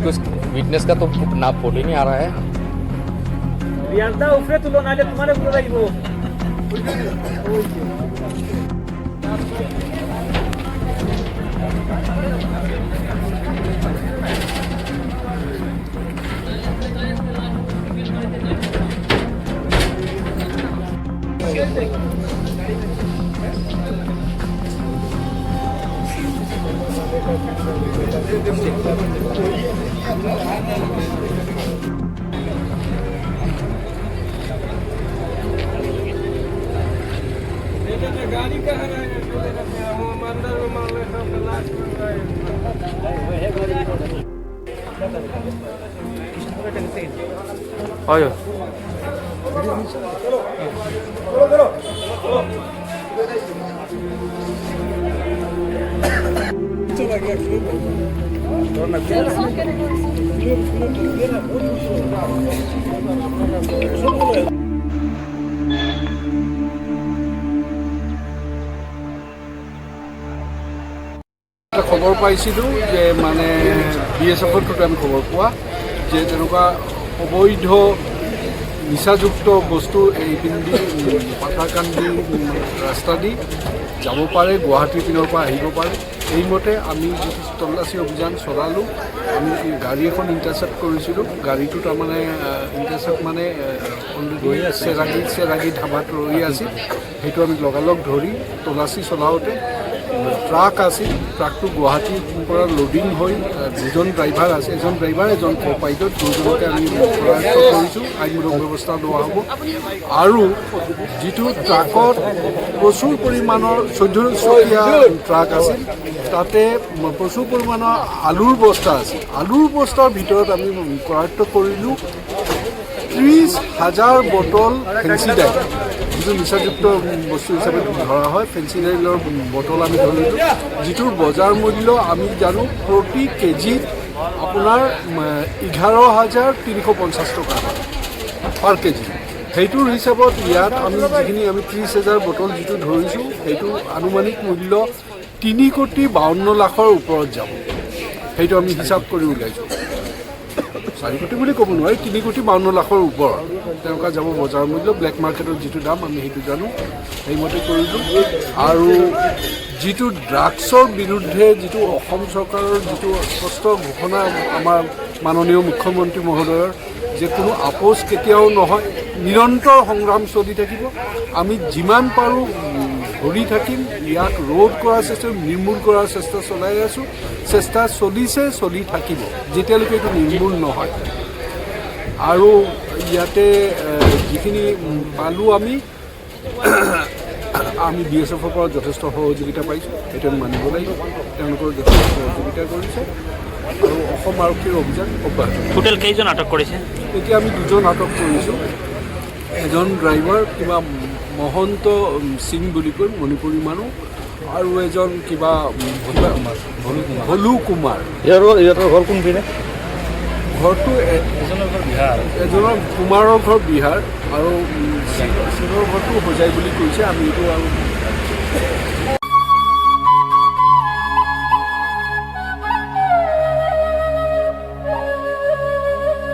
कुछ विटनेस का तो ना फोटो ही नहीं आ रहा है। রিয়াজদা উপরে তুলো, নাহলে তোমারে পুরো যাইব। হয়। এটা খবৰ পাইছিলোঁ যে মানে বি এছ এফৰ থ্ৰুতে আমি খবৰ পোৱা যে তেনেকুৱা অবৈধ নিচাযুক্ত বস্তু এইপিনেদি পাথাৰকান্দি ৰাস্তা দি যাব পাৰে, গুৱাহাটীৰ পিনৰ পৰা আহিব পাৰে। এইমতে আমি যিটো তল্লাচী অভিযান চলালোঁ, আমি গাড়ী এখন ইণ্টাৰচেপ্ট কৰিছিলোঁ। গাড়ীটো তাৰমানে ইণ্টাৰচেপ্ট মানে অলৰেডি চেৰাগী ধাবাত ৰৈ আছিল। সেইটো আমি লগালগ ধৰি তল্লাচী চলাওঁতে ট্ৰাক আছিল। ট্ৰাকটো গুৱাহাটীৰ পৰা লোডিং হৈ দুজন ড্ৰাইভাৰ আছে, এজন ড্ৰাইভাৰ, এজন কো পাইলট, দুজনকে আমি কৰায়ত্ব কৰিছোঁ। আইনমূলক ব্যৱস্থা লোৱা হ'ব। আৰু যিটো ট্ৰাকত প্ৰচুৰ পৰিমাণৰ 14 চকীয়া ট্ৰাক আছিল, তাতে প্ৰচুৰ পৰিমাণৰ আলুৰ বস্তা আছিল। আলুৰ বস্তাৰ ভিতৰত আমি কৰায়ত্ব কৰিলোঁ 30,000 বটল ফেঞ্চিডাইল, যিটো নিচাযুক্ত বস্তু হিচাপে ধৰা হয়। ফেঞ্চিডাইলৰ বটল আমি ধৰিলোঁ, যিটোৰ বজাৰ মূল্য আমি জানো প্ৰতি কেজিত আপোনাৰ 11,350 টকা হয় পাৰ কেজি। সেইটোৰ হিচাপত ইয়াত আমি যিখিনি আমি 30,000 বটল যিটো ধৰিছোঁ, সেইটো আনুমানিক মূল্য 3 কোটি 52 লাখৰ ওপৰত যাব। সেইটো আমি হিচাপ কৰি উলিয়াইছোঁ। 4 কোটি বুলি ক'ব নোৱাৰি, 3 কোটি 52 লাখৰ ওপৰত তেনেকুৱা যাব বজাৰ মূল্য। ব্লেক মাৰ্কেটৰ যিটো দাম আমি সেইটো জানো, সেইমতে কৰিলোঁ। আৰু যিটো ড্ৰাগছৰ বিৰুদ্ধে যিটো অসম চৰকাৰৰ যিটো স্পষ্ট ঘোষণা আমাৰ মাননীয় মুখ্যমন্ত্ৰী মহোদয়ৰ যে কোনো আপোচ কেতিয়াও নহয়, নিৰন্তৰ সংগ্ৰাম চলি থাকিব। আমি যিমান পাৰোঁ ধৰি থাকিম, ইয়াক ৰোধ কৰাৰ চেষ্টা, নিৰ্মূল কৰাৰ চেষ্টা চলাই আছোঁ। চেষ্টা চলিছে, চলি থাকিব যেতিয়ালৈকে এইটো নিৰ্মূল নহয়। আৰু ইয়াতে যিখিনি পালোঁ, আমি আমি বি এছ এফৰ পৰা যথেষ্ট সহযোগিতা পাইছোঁ, সেইটো আমি মানিব লাগিব। তেওঁলোকৰ যথেষ্ট সহযোগিতা কৰিছে আৰু অসম আৰক্ষীৰ অভিযান অব্যাহত। টোটেল কেইজন আটক কৰিছে? এতিয়া আমি দুজন আটক কৰিছোঁ। এজন ড্ৰাইভাৰ কিবা মহন্ত সিং বুলি কৈ মণিপুৰী মানুহ আৰু এজন কিবা ভলু কুমাৰ। ইহঁতৰ ঘৰ কোনপিনে? ঘৰটো এজনৰ কুমাৰৰ ঘৰ বিহাৰ আৰু সিঙৰ ঘৰটো হোজাই বুলি কৈছে। আমি এইটো আৰু